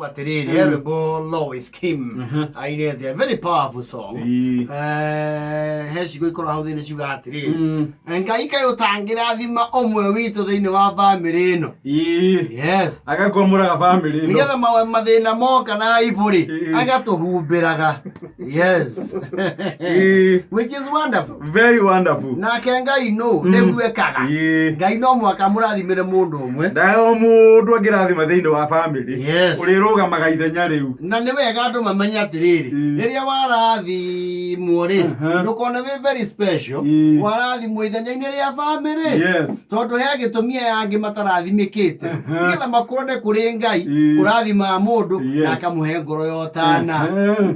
Atĩrĩrĩ, he rwĩmbo Lois Kim ainĩte, a very powerful song. He ciugo ikoragwo hau thĩinĩ ciugaga atĩrĩrĩ, Ngai kaĩ ũtangĩrathima ũmwe witũ thĩinĩ wa bamĩrĩ ĩno. Yes. Agakwamũraga bamĩrĩ ĩno. Nĩgetha mathĩna moka na aibũ rĩ, agatũhumbĩraga. Yes. Which is wonderful. Very wonderful. Nake Ngai nũ nĩguo ekaga. Ngai no mũhaka mũrathimĩre mũndũ ũmwe. Ndayo mũndũ angĩrathima thĩinĩ wa bamĩrĩ. Yes. Ũrĩrũgamaga ithenya rĩu. Na nĩ wega andũ mamenye atĩrĩrĩ, rĩrĩa warathimwo rĩ, ndũkone wĩ very special, warathimwo ithenya-inĩ rĩa bamĩrĩ. Tondũ he gĩtũmi aya angĩ matarathimĩkĩte, nĩgetha makũrane kũrĩ Ngai ũrathimaga mũndũ na akamũhe ngoro ya ũtana.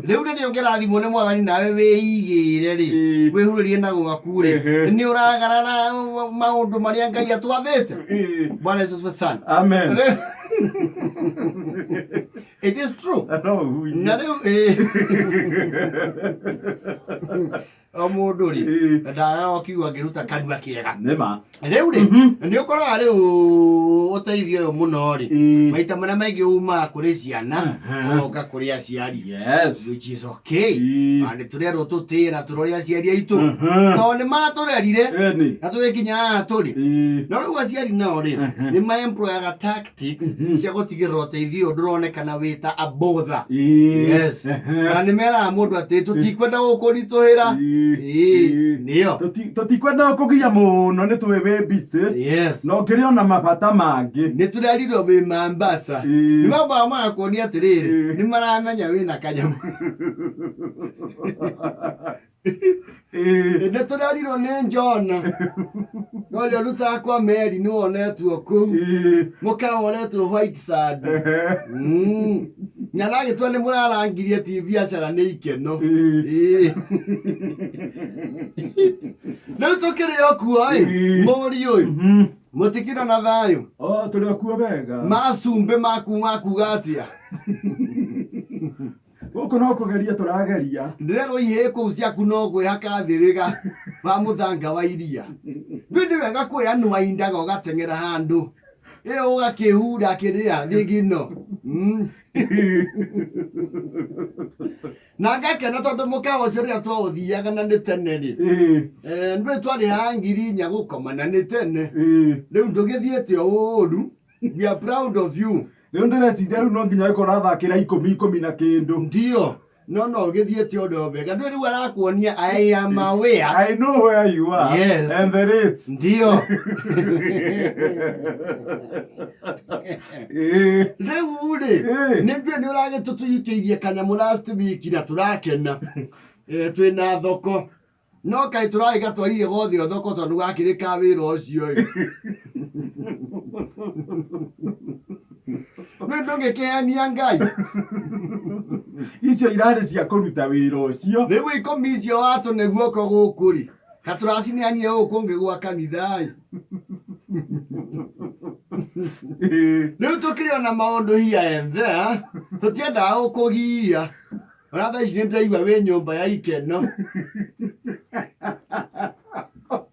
Rĩu rĩrĩa ũngĩrathimwo nĩ Mwathani nawe wĩigĩre rĩ, wĩhurĩrie na gwaku rĩ, nĩ ũragarara maũndũ marĩa Ngai atwathĩte. Bwana Yesu asifiwe sana. Amen. It is true. No ũhunjie. Na rĩu o mũndũ rĩ, ndaga okiuga angĩruta kanua kĩega. Nĩma. Rĩu rĩ, nĩ ũkoraga rĩu ũteithio ũyũ mũno rĩ, maita marĩa maingĩ umaga kũrĩ ciana ũgoka kũrĩ aciari. Which is okay. Na nĩ tũrerwo tũtĩe na tũrore aciari aitũ, tondũ nĩ matũrerire na tũgĩkinya haha tũrĩ. No rĩu aciari nao rĩ, nĩ maemployaga tactics cia gũtigĩrĩra ũteithio ũyũ ndũronekana wĩ ta a bother. Yes. Na nĩ meraga mũndũ atĩ tũtikwenda gũkũritũhĩra. Nĩyo. Tũtikwenda kũgia mũno nĩ tũĩ wĩ busy. No ũkĩrĩ ona mabata mangĩ. Nĩ tũrerirwo wĩ Mambasa. Nĩ mambaga magakuonia atĩrĩrĩ, nĩ maramenya wĩna kanyamũ. Nĩ tũrerirwo nĩ Jona. No ũrĩa ũrutaga kwa meri nĩ wonetwo kũu. Mũkawa ũretwo White Sand. Na aragĩtua nĩ mũrarangirie ti biacara nĩ ikeno. Rĩu tũkĩrĩ o kuo ĩ, mũriũ ĩ, mũtikĩrĩ na thayũ. Oh, tũrĩ o kuo wega. Macumbĩ maku makuga atĩa? Gũkũ no kũgeria tũrageria. Ndĩrerwo ihĩĩ kũu ciaku no gwĩhaka thĩrĩga wa mũthanga wa iria. Ndũĩ nĩ wega kwĩanwaindaga ũgateng'era handũ. Ĩ ũgakĩhura kĩrĩa thigino. Na ngakena tondũ mũkawa ũcio rĩrĩa twaũthiaga na nĩ tene rĩ. Ndũĩ twarĩhaga 4,000 gũkoma na nĩ tene. Rĩu ndũgĩthiĩte o ũru. We are proud of you. Rĩu ndĩreciria rĩu no nginya ĩkorwo ũrathakĩra ikũmi ikũmi na kĩndũ. Ndio. No no ũgĩthiĩte ũndũ wega. Ndũĩ rĩu arakuonia I am aware. I know where you are. Yes. And the rates. Ndio. Rĩu rĩ, nĩ ndũĩ nĩ ũragĩtũtuyukĩirie kanyamũ last week na tũrakena. Twĩna thoko. No kaĩ tũragĩgatwarire gothe o thoko tondũ gakĩrĩ ka wĩra ũcio ĩ. Nĩ ndũngĩkĩhenia Ngai. Icio irarĩ cia kũruta wĩra ũcio. Rĩu 10 icio watũne guoko gũkũ rĩ, ka tũracineanire gũkũ kũngĩ gwa kanitha ĩ. Rĩu tũkĩrĩ ona maũndũ here and there, tũtiendaga gũkũgia. Ona thaa ici nĩndĩraigua wĩ nyũmba ya ikeno.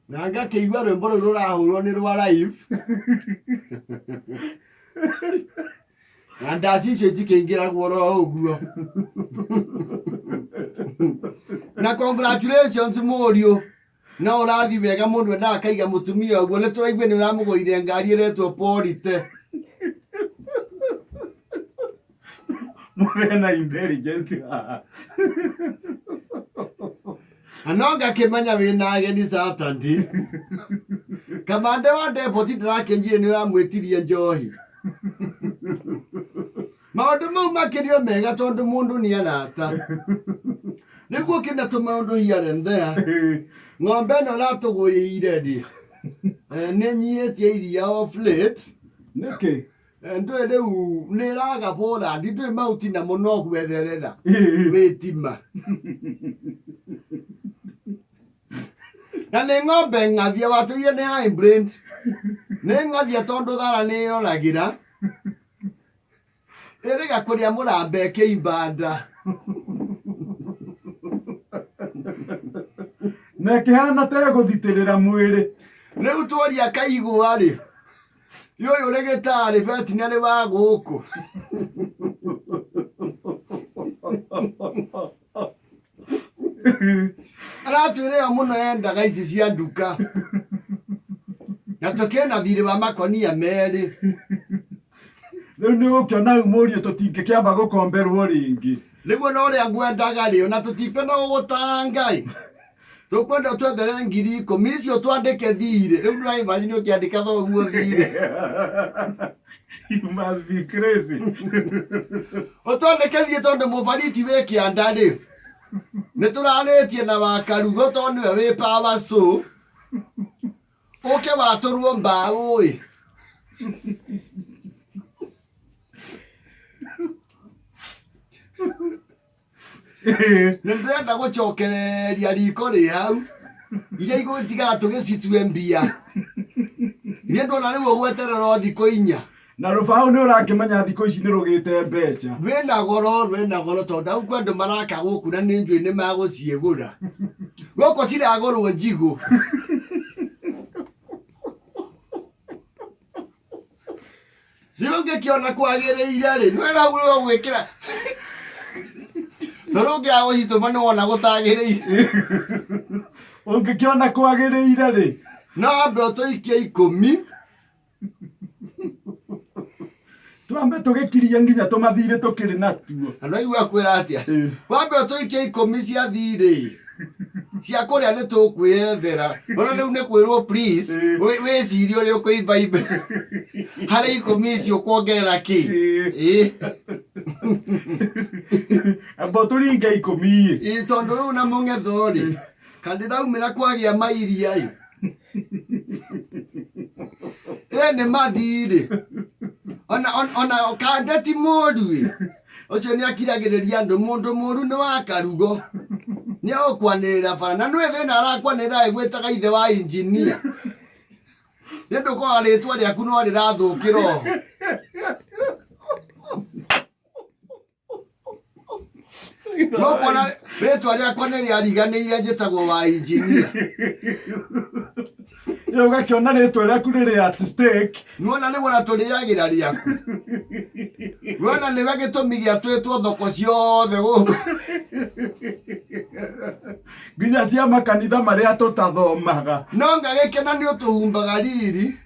Na ngakĩigua rwĩmbo rũu rũrahũrwo nĩ rwa live. Na ndaci icio itikĩingĩragwo oro ũguo. Na congratulations mũriũ. No ũrathiĩ wega mũndũ endaga akaiga mũtumia ũguo. Nĩ tũraigua nĩ ũramũgũrire ngari ĩretwo Polite. Mũgĩe na intelligence haha. Na no ngakĩmenya wĩna ageni Saturday. Kamande wa depot ndĩrakĩnjire nĩ ũramwĩtirie njohi. Maũndũ mau makĩrĩ o mega tondũ mũndũ nĩ arata. Rĩu gũkĩna tũmaũndũ here and there. Ng'ombe ĩno ĩratũgũrĩire rĩ, nĩ nyihĩtie iria off late. Nĩkĩ? Ndũĩ rĩu nĩ ĩraga Poland, ndũĩ mahuti namo no gwetherera wĩtima. Na nĩ ng'ombe ng'athia watũire nĩ hybrid. Nĩ ng'athia tondũ thara nĩ ĩroragĩra. Ĩrĩga kũrĩa mũramba ĩkĩimba nda. Na ĩkĩhana ta ĩgũthitĩrĩra mwĩrĩ. Rĩu tworia kaigua rĩ, ũyũ ũrĩ gĩtarĩ veterinary wa gũkũ. Aratwĩra ĩyo mũno endaga ici cia nduka. Na tũkĩna thirĩ wa makonia merĩ. Rĩu nĩ ũgũkĩona hau mũriũ tũtingĩkĩamba gũkomberwo rĩngĩ. Nĩguo na ũrĩa ngwendaga rĩ, ona tũtikwenda gũgũtanga ĩ. Tũkwenda twethere 10,000 icio twandĩke thirĩ. Rĩu ndũra imagine ũkĩandĩka thoguo thirĩ. You must be crazy. Ũtwandĩke thiĩ tondũ mũbariti wĩ kĩanda rĩ. Nĩ tũrarĩtie na wakarugo tondũ nĩwe wĩ power so. Ũke watũrwo mbaũ ĩ. Nĩ ndĩrenda gũcokereria riko rĩ hau. Iria igũtigara tũgĩcitue mbia. Iria ndona rĩu ũgweterera o thikũ inya. Na rũbaũ nĩ ũrakĩmenya thikũ ici nĩ rũgĩte mbeca. Rwĩna goro, rwĩna goro tondũ hau kwĩ andũ maraka gũkũ na nĩ njũĩ nĩ magũciĩgũra. Gũkũ ciragũrwo njigũ. Rĩu ũngĩkĩona kwagĩrĩire rĩ, nĩ wega ũrĩa ũgwĩkĩra. Tondũ ũngĩaga gũcitũma nĩ wona gũtagĩrĩire. Ũngĩkĩona kwagĩrĩire rĩ. No ambe ũtũikie 10. Twambe tũgĩkirie nginya tũmathirĩ tũkĩrĩ natuo. Na no igua kwĩra atĩa? Wambe ũtũikie 10 cia thirĩ. Cia kũrĩa nĩ tũkwĩyethera. Ona rĩu nĩ kwĩrwo please, wĩcirie ũrĩa ũkũimbaimba. Harĩ 10 icio ũkuongerera kĩ? Amba ũtũringe 10. Tondũ rĩu na mũng'etho rĩ, kana ndĩraumĩra kwagĩa mairia ĩ. Ĩ nĩ mathirĩ. Ona kande ti mũru ĩ. Ũcio nĩ akiragĩrĩria andũ, mũndũ mũru nĩ wa karugo. Nĩ egũkwanĩrĩra bara. Na nĩũĩ thĩna arakwanĩrĩra agĩgwĩtaga ithe wa injinia. Nĩ ũndũ ũkoraga rĩtwa rĩaku no rĩrathũkĩra oho. No kuona rĩtwa rĩakwa nĩ rĩariganĩire njĩtagwo wa injinia. Rĩu ũgakĩona rĩtwa rĩaku rĩrĩ at stake. Nĩwona nĩ wona tũrĩagĩra rĩaku. Wona nĩwe gĩtũmi gĩa twĩtwo thoko ciothe gũkũ. Nginya cia makanitha marĩa tũtathomaga. No ngagĩkena nĩ ũtũhumbaga riri.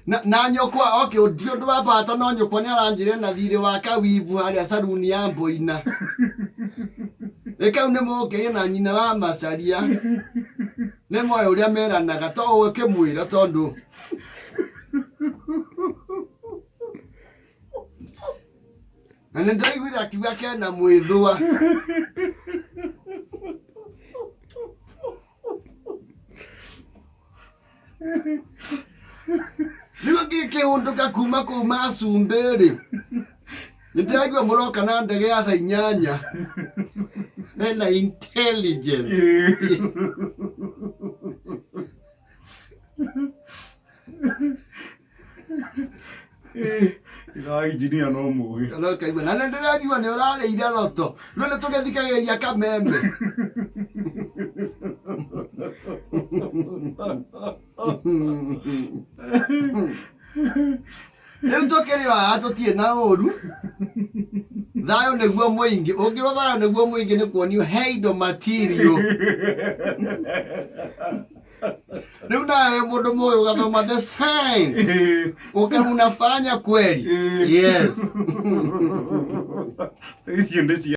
Na nyũkwa, okay, ti ũndũ wa bata no nyũkwa nĩ aranjĩrire na thirĩ wa kawivu harĩa saruni ya Mboina. Ĩ kau nĩ mũkĩrie na nyina wa Macaria. Nĩ moĩ ũrĩa meranaga to ũkĩmwĩra tondũ. Na nĩ ndaiguire akiuga kena mwĩthũa. Rĩu ngĩkĩhũndũka kuma kũu macumbĩ-rĩ, nĩndĩraigua mũroka na ndege ya thaa 8 ena intelligence. Ithe wa injinia no mũgĩ. No kaigua na nĩndĩraigua nĩ ũrarĩire roto. No nĩ tũgĩthikagĩrĩria kameme. Rĩu tũkĩrĩ o haha tũtirĩ na ũru. Thayũ nĩguo mũingĩ. Ũngĩrwo thayũ nĩguo mũingĩ nĩ kuonio he indo material. Rĩu nawe mũndũ mũĩ ũgathoma the science. Ũka unafanya kweli. Yes. Icio nĩ cia